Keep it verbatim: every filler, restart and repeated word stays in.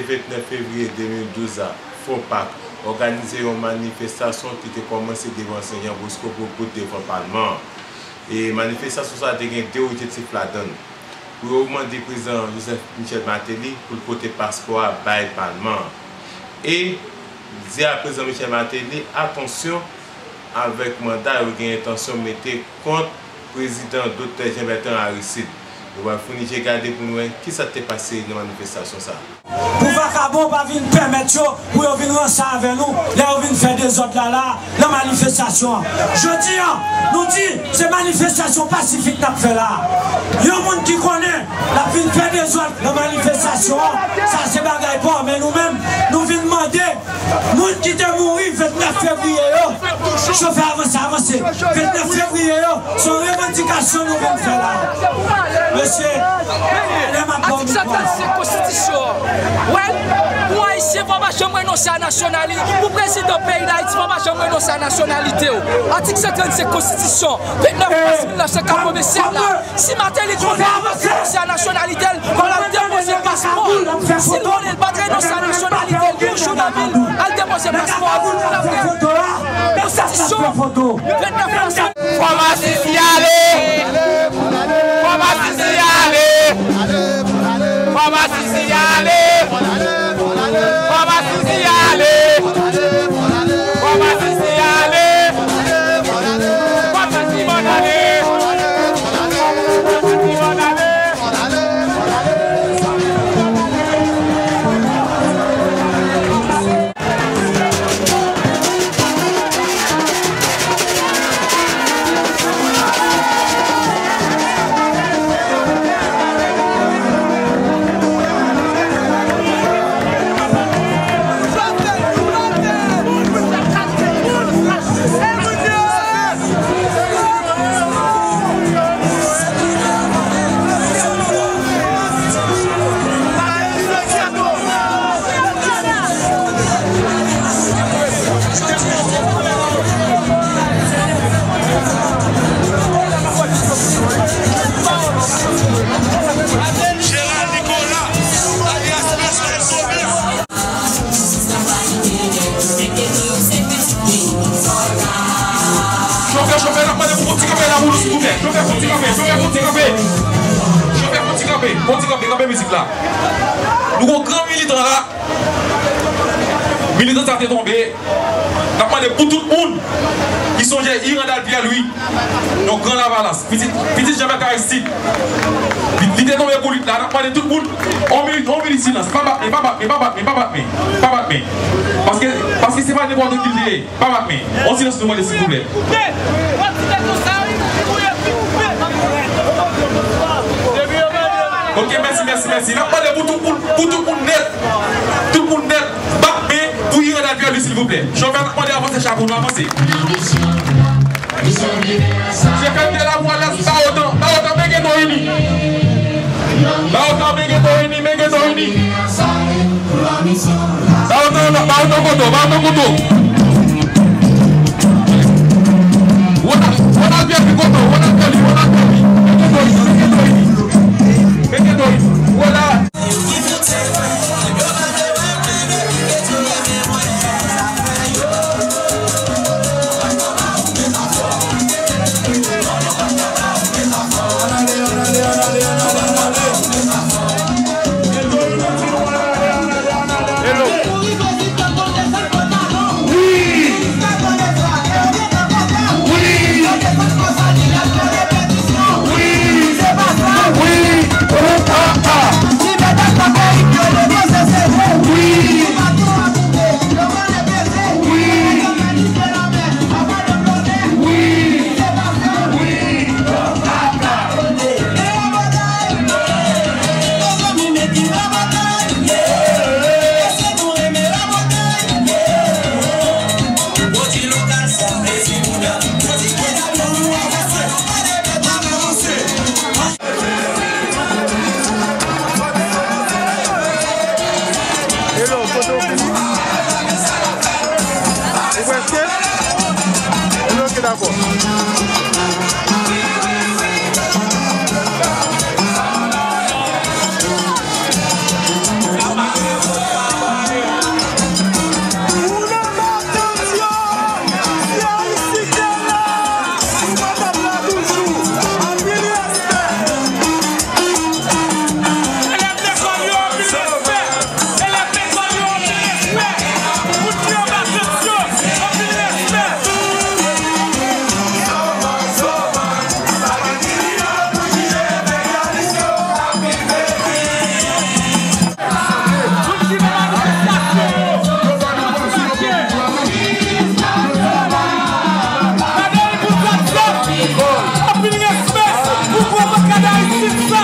Vennèf fevriye de mil douz la, Fò Pak òganize yon manifestasyon ki te kòmanse devan Sen Jan Bosko pou bout devan palman an. E manifestasyon sa a te gen de objektif ladan l. Pou yo mande prezidan Joseph Michel Martelly pou l pote paspò a bay palman an. E di a prezidan Michel Martelly, atansyon avèk manda yo gen entansyon mete kont prezidan Doktè Jean Bertrand Aristide. Nou pral founi je gade pou nou wè kisa k te pase nan manifestasyon sa a. Pou vakabon pa vin pèmèt yo, pou yo vin ranse avè nou, lè yo vin fè dezòd la, la, nan manifestasyon an. Jodi a, nou di, se manifestasyon pasifik n ap fè la a. Yon moun ki konnen l ap vin fè dezòd nan manifestasyon an, sa se bagay pa w, men nou menm, nou vin mande moun ki te mouri vennèf fevriye yo, chofè avanse, avanse, vennèf fevriye yo, se yon revandikasyon nou vin fè la. Mesye, lè m ap ba w mikwo a. Atik san trannsenk konstitisyon an. Wè, pou Ayisyen, fò w pa janm renonse a nasyonali-, pou prezidan peyi Dayiti, fò w pa janm renonse a nasyonalite w. Atik san trannsenk konstitisyon, vennèf mas mil nèf san katrevennsèt la. Si Martelly konnen li pa t renonse a nasyonalite l, fò l al depoze paspò l. Si l konnen li pa t renonse a nasyonalite l, yon jou nan vi l, al depoze paspò l. L ap gen konstitisyon vennèf mas. Fò Masisi ale! Fò Masisi ale! Fò Masisi ale! Fò Masisi ale! Fò Masisi ale! Fò Masisi ale! Gérald Nicolas, alias Michel Sauveur. Chofè, chofè, n ap mande pou fon ti kanpe la pou nou, silvouplè. Chofè, fon ti kanpe, chofè, fon ti kanpe. Chofè, fon ti kanpe, fon ti kanpe, kanpe mizik la. Nou gon gran militan la. Militan sa te tonbe. N ap mande pou tout moun ki sonje Irandal Pierre Louis, yon gran Lavalas, pitit, pitit Jean Bertrand Aristide. Li, li te tonbe pou lit la. N ap mande tout moun, on minit, on minit silans. Pa bat men, pa bat men, pa bat men, pa bat men, pa bat men. Paske, paske se pa nenpòt ki l te ye. Pa bat men. On silans nou mande, silvouplè. Ok, mèsi, mèsi, mèsi. N ap mande pou tout moun, pou tout moun nèt. Tout moun nèt. Bat men pou Irandal Pierre Louis, silvouplè. Chofè, n ap mande avanse chapo nou, avanse. Chofè, de la pou alyas Bawotan. Bawotan, men gen do ini. Bawotan, men gen do ini, men gen do ini. Bawotan, Bawotan koto, Bawotan koto. Wona, Wona Pierre koto, Wona Pierre, Wona Pierre. Men gen do ini, men gen do ini. Men gen do ini. Wona. Hello, kote w fini? Ou prèske? Hello, ok, dakò. Ayisyen sa,